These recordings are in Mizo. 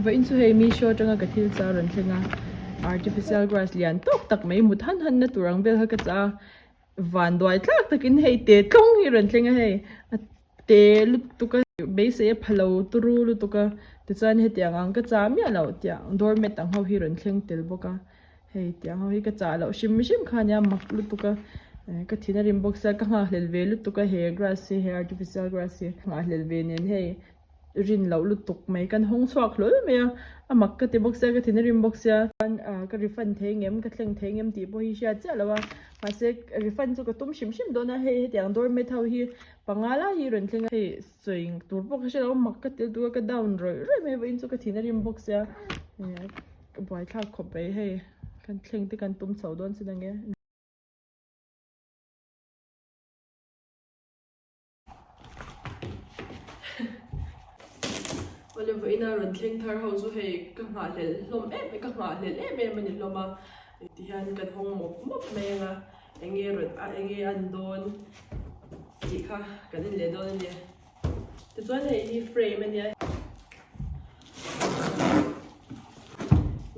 Vawiin chu hei Meesho atanga ka thil chah a rawn thleng a, artificial grass lian tawk tak mai mut han han na tur ang vel kha ka chah a, vanduai tlak takin hei te tlawng hi a rawn thleng a hei a te lutuk a beisei a pha lo turu lutuk a tichuan hetiang ang ka chah miah loh tiang doormat ang ho hi a rawn thleng tel bawk a. Hei tiang ho hi ka chah loh hrim hrim kha ania mak lutuk a ka thin a rim bawk sia ka nghakhlel ve lutuk a he grass hi he artificial grass hi nghakhlel ve nen hei rin loh lutuk mai kan hawng chhuak hlawl mai a a mak ka ti bawk sia ka thin a rim bawk sia chuan ah ka refund thei ngem ka thleng thei ngem tih pawh hi hriat chiah lo a mahse refund chu ka tum hrim hrim dawn a hei hetiang doormat ho hi panga lai hi rawn thleng a hei sawi tur pawh ka hre lo mak ka ti lutuk a ka down rawih rawih mai vawiin chu ka thin a rim bawk sia Ka buaithlak khawp mai hei kan thleng te kan tum chho dawn sin ange. Awle vawiina rawn thleng thar ho chu hei ka nghahhlelh hlawm em ka nghahhlelh em em a ni hlawm a tihian kan hawng mawp mawp mai anga enge rawn a enge an dawn tih kha kan en leh dawn a ni. Tichuan hei hi frame a nia.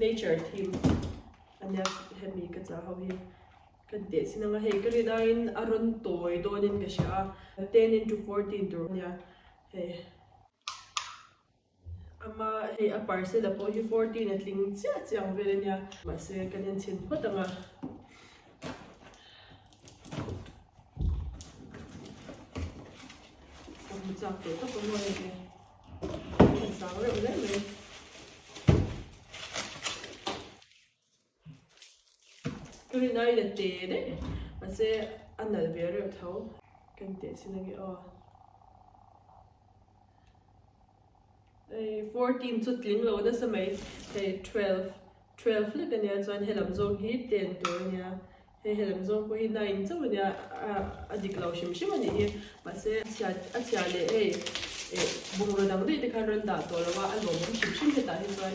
Nature theme a nia hemi ka chah ho hi kan teh chin anga hei ka rin aiin a rawn tawi dawnin ka hria a 10 into 14 tur a nia hei. Ama hei a parcel a pawh hi 14 a tling chiah chiah ang vel a nia mahse kan en chhin phawt ang a. Ka hmu chak tawh tawp a maw hei a zang reuh hle mai. Ka rin aiin a te daih mahse a nalh ve reuh tho kan teh chin ange aw. Hei 14 chu tling lo nasa mai hei 12 12 hlek ania chuan helam zawng hi 10 tur ania hei helam zawng pawh hi 9 chauh ania a dik lo hrim hrim anih hi mahse a chhia a chhia leh hei eh bungraw dang daih te khan rawn dah tawh lo a a lawmawm hrim hrim hetah hi chuan.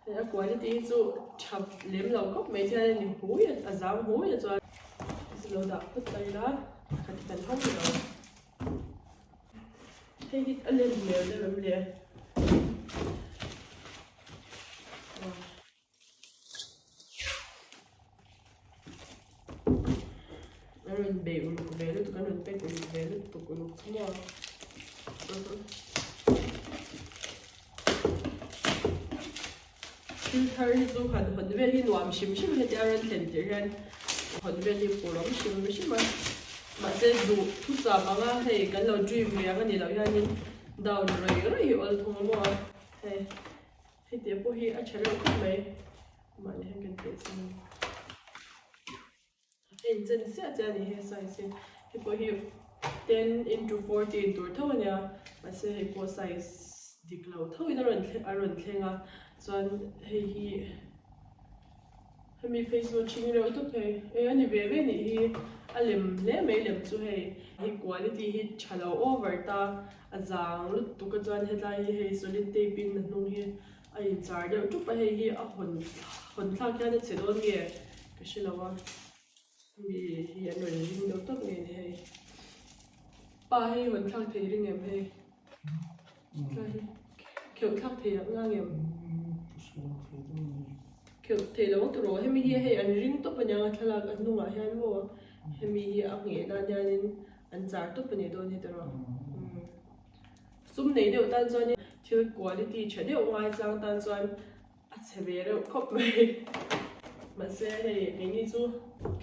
Hei a quality hi chu tha lem lo khawp mai hian a ni hui a a zang hui a chuan lo dah phawt ta ila khat kan hawng lo hei hi a lem hmel deuh em le. A rawn bei uluk ve lutuk a rawn pack uluk ve lutuk uluk chu maw thil thar hi chu han hawn vel hi nuam hrim hrim hetia a rawn thlen tirh hian hawn vel hi pur awm hrim hrim a mahse duh thucham anga hei kan lo dream ve ang a nih loh hianin down rawih rawih hi awl thung a maw hei. Hetiang pawh hi a tha reuh khawp mai. Mahni hian kan teh chin a ni. A inchen chiah chiah a ni he size hi. Hei pawh hi 10 into 14 tur tho a nia. Mahse hei pawh size dik lo tho in a rawn a rawn thleng a. Chuan hei hi hemi phei chu a thing reuh tawp hei. E a ni ve ve nih hi. A lem hle mai lem chu hei. Hei quality hi tha lo over ta. A zang lutuk a chuan hetlai hi hei solid tape in a hnung hi a in char deuh tup a hei hi a hawn hawn thlak hian a che dawn nge ka hre lo a mi hi an rawn ring deuh tawp nge ni hei pa hei hawn thlak thei ring em hei tlai hi kheuh thlak thei ang ngang em kheuh thei lo ang tawh hemi hi hei an ring tawp aniang a thlalak a hnungah hian maw hemi hi a ngheh nan hianin An char tawp a nih dawn hi tawrh. Sum nei deuh tan chuan thil quality tha deuh ngai chang tan chuan a chhe ve reuh khawp mai. Mahse hei keini chu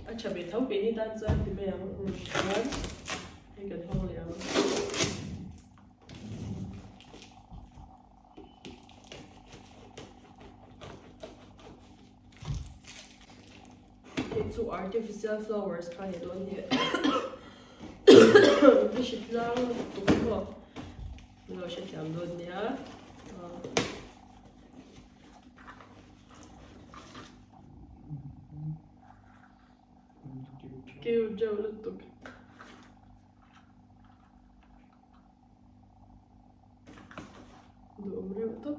a tha ve tho keini tan chuan ti mai ang. Chuan hei kan hawng leh ang. Hei chu artificial flowers kha ni dawn hi ka hre tlang lutuk maw min lo hrethiam dawn nia cute deuh lutuk. Duhawm reuh tawp.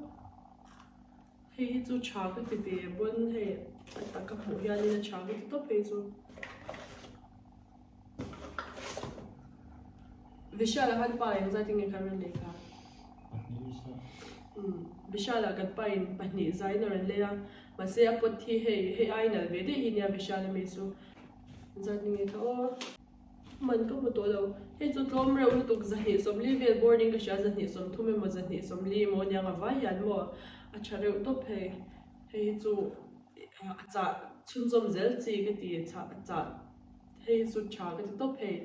Hei hi chu tha ka ti ve pawn hei a taka hmuh hianin a tha ka ti tawp hei chu. Vishal ah khan pa engzat in nge kha rawn lei kha? Umm Vishal ah kan pa in 200 in a rawn lei a, mahse a pot hi hei hei ai nalh ve daih hi nia Vishal a mi chu. Engzat in nge kha aw. Man ka hmu tawh lo. Hei chu tlawm reuh lutuk 240 vel boarding ka hria 230 emaw 240 emaw aniang a vai hian maw a tha reuh tawp hei. Hei hi chu a chah chhunzawm zel chi ka ti chah chah hei hi chu tha ka ti tawp hei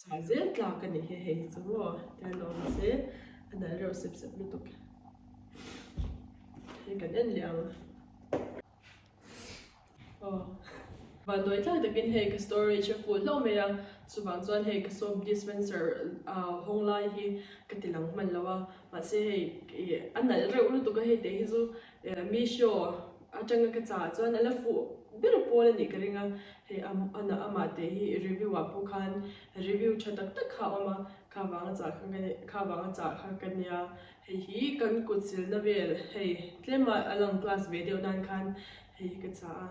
chah zel tlak a ni hi hei hi chu maw tihian awm se a nalh reuh sep sep lutuk hei kan en leh ang. Aw vanduai tlak takin hei ka storage a fuh hlauh mai a, chuvang chuan hei ka soap dispenser ah hawng lai hi ka ti lang hman lo a, mahse hei ih a nalh reuh lutuk a hei teh hi chu Meesho atanga ka chah chuan a la fuh ber pawl a nih ka ring a, hei amah teh hi review ah pawh khan review tha tak tak kha a awm a, kha vanga chah kha ka ni kha vanga chah kha ka nia. Hei hi kan kut silna vel hei tlem a a lang class ve deuh nan khan hei hi ka chah a,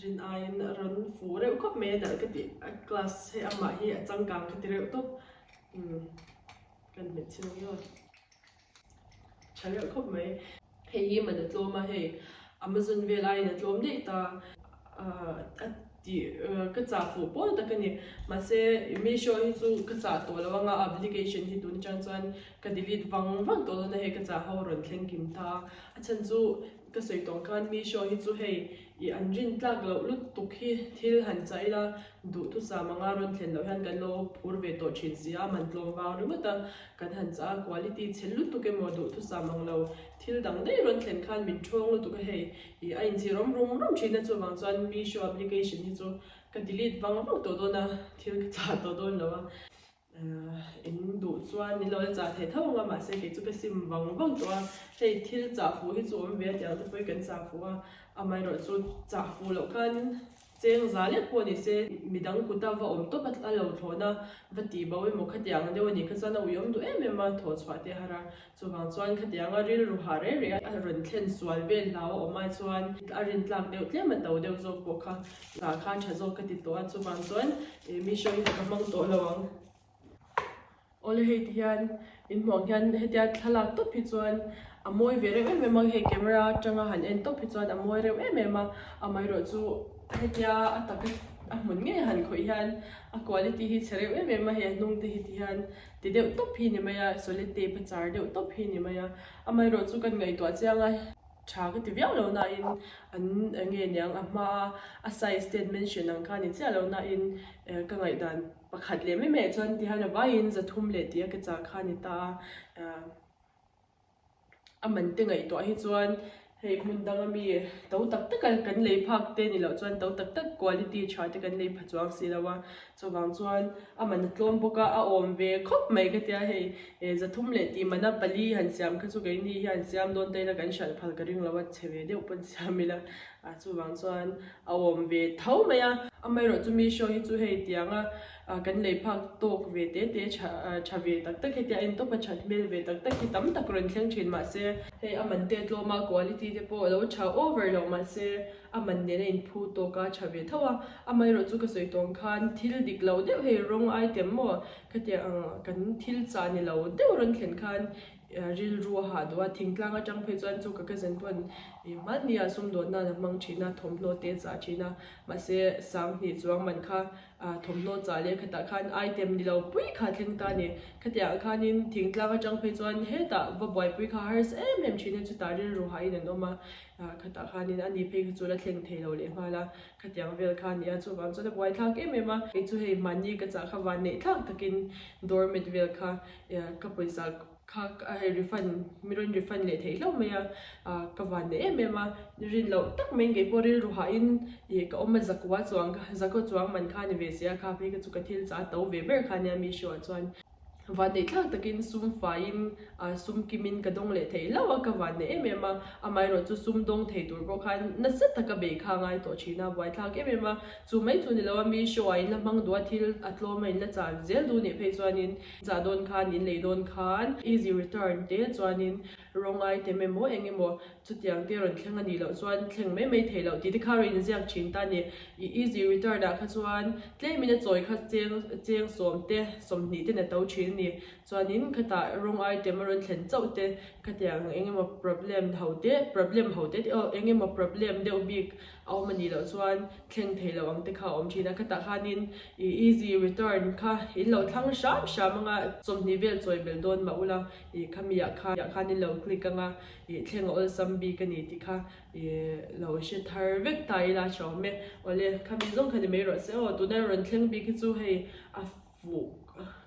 rin aiin a rawn fuh reuh khawp mai a nalh ka tih a class hei amah hi a changkang ka ti reuh tawp umm kan hmet chhin ang emaw tha reuh khawp mai. Hei hi man a tlawm a hei Amazon vel aiin a tlawm daih ta ah a tih ka chah fuh pawl tak a ni. Mahse Meesho hi chu ka chah tawh lo anga application hi tun atang chuan ka delete vang vang tawh dawn a hei ka chah ho rawn thleng kim ta a. A chhan chu ka sawi tawng khan Meesho hi chu hei ih an rin tlak loh lutuk hi thil han chah ila duhthusam anga rawn thlen loh hian kan lo phur ve tawh thin si a, man tlawm vang ringawt a kan han chah a quality chhe lutuk emaw duhthusam ang lo thil dang daih rawn thlen khan min thawng lutuk a hei Ih a inchhir awm rum rum thin a chuvang chuan Meesho application hi chu ka delete vang vang tawh dawn a, thil ka chah tawh dawn lo a, in duh chuan min lo la chah thei tho ang a mahse kei chu ka sim vang vang tawh a, hei thil chah fuh hi chu awm ve a tih ang te pawhin kan chah fuh a, amaherawh chu chah fuh loh khan Cheng za lek pawh ni se, midang kuta va awm tawp a lo thlawhna va tih bo emaw khatiang deuh a nih kha chuan a ui awm duh em em a, thawh chhuah te a har a. Chuvang chuan khatianga rilru hah reh reh a rawn thlen sual vel hlau a awm ai chuan a rin tlak deuh tlem a to deuh zawk pawh kha lah kha tha zawk ka ti tawh a, chuvang chuan Meesho hi ka hmang tawh lo ang. Awle hei ti hian in hmuh ang hian hetia thlalak tawp hi chuan a mawi ve reuh em em a hei camera atanga han en tawp hi chuan a mawi reuh em em a amaherawh chu hetia a taka a hmun ngei han khawih hian a quality hi chhe reuh em em a hei a hnung te hi ti hian ti deuh tawp hi ni mai a solid tape a char deuh tawp hi ni mai a amaherawh chu kan ngaihtuah chiang a. Tha ka ti viau lo nain an eng nge niang a hma a size te an mention ang kha ni chiah lo nain ka ngaihdan pakhat leh mai mai ah chuan ti hian a vaiin 300 leh tih a ke chah kha a ni ta a, a man te ngaihtuah hi chuan hei hmun dang ami to tak tak a kan lei phak te ni loh chuan to tak tak quality tha te kan lei pha chuang si lo a. Chuvang chuan a man a tlawm bawk a, a awm ve khawp mai ka tia hei 300 leh tih mana pali han siam kha chu keini hian siam dawn ta ila kan hralh phal ka ring lo a, chhe ve deuh pawn siam ila a chuvang chuan a awm ve tho mai a. Amaherawh chu Meesho hi chu hei tianga kan lei phak tawk ve te te tha tha ve tak tak hetia en tawp a that hmel ve tak tak hi tam tak rawn thleng thin mahse hei a man te tlawm a quality te pawh a lo tha over lo mahse a man nen a inphu tawk a tha ve tho a, amaherawh chu ka sawi tawng khan thil dik lo deuh hei rawng item maw khatiang ang kan thil chah ni lo deuh rawn thlen khan rilru a hah duh a, thingtlang atang phei chuan chu ka cousin pawn ih hmanni ah sumdawn nan a hmang thin a, thawmhnaw te a chah thin a, mahse 2000 chuang man kha thawmhnaw chah leh khatah khan item ni lo pui kha thleng ta a ni, khatiang ah khanin thingtlang atang phei chuan hetah va buaipui kha harsa em em thin a, chutah rilru hahin an awm a. Khatah khanin a ni phei kha chu la thleng thei lo leh nghal a, khatiang vel kha a ni a, chuvang chuan a buai thlak em em a. Kei chu hei mahni ka chah kha van neih thlak takin doormat vel kha ka pawisa kha hei refund mi rawn refund leh theih hlauh mai a, ka van neih em em a, rin loh tak mai in keipawh rilru hahin ih ka awm a zakua chuang zakua chuang man kha a ni ve si a, kha phei kha chu ka thil chah a to ve ber kha a nia Meesho ah chuan. Vanneih thlak takin sum faiin sum kimin ka dawng leh thei hlauh a, ka vanneih em em a, amaherawh chu sum dawng thei tur pawh khan nasa taka bei kha a ngai tawh thin a, buaithlak em em a, chu mai chu ni lo a, mi show ah in la hmang duh a, thil a tlawm a in la chan zel duh nih phei chuanin chah dawn khan in lei dawn khan easy return te chuanin rawng item emaw eng emaw chutiang te rawn thleng a nih loh chuan thleng mai mai thei loh tih te kha rawn inziak thin ta a ni. I easy return ah kha chuan tlemin a chawi kha cheng cheng sawm te 20 te na to thin a ni. Chuanin khatah rawng item a rawn thlen chauh te khatiang eng emaw problem ho te problem ho te aw eng emaw problem deuh bik a awm a nih loh chuan thleng thei loh ang te kha a awm thin a. Khatah khanin i easy return kha in lo thlang hram hram anga 20 vel chawi belh dawn mah ula i khami ah khan khan in lo click anga I thleng a awlsam bik a ni tih kha i lo hre thar vek ta ila tha awm e. Awle, khami zawng kha ni mai rawh se aw, tuna rawn thleng bik hi chu hei a fuh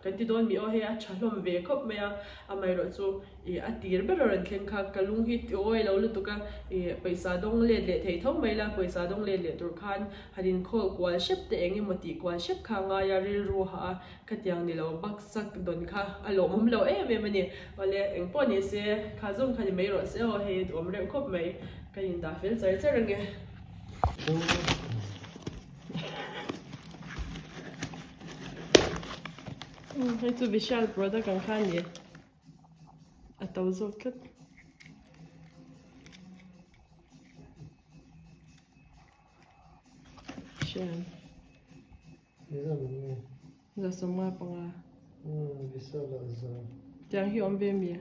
kan ti dawn mi aw, hei a tha hlawm ve khawp mai a, amaherawh chu i a tir ber a rawn thleng kha ka lung hi ti awi lo lutuk a, i pawisa dawng let leh thei tho mai la, pawisa dawng let leh tur khan han inkhawl kual hrep te eng emaw tih kual hrep kha a ngai a, rilru hah a. Khatiang ni lo baksak dawn kha a lawmawm lo em em a ni. Awle, eng pawh ni se, kha zawng kha ni mai rawh se aw, hei a duhawm reuh khawp mai. Ka indah fel char char ange. Hei chu Vishal product ang kha a ni. A to zawk tlat. Hriam. 155. Tiang hi awm ve mi?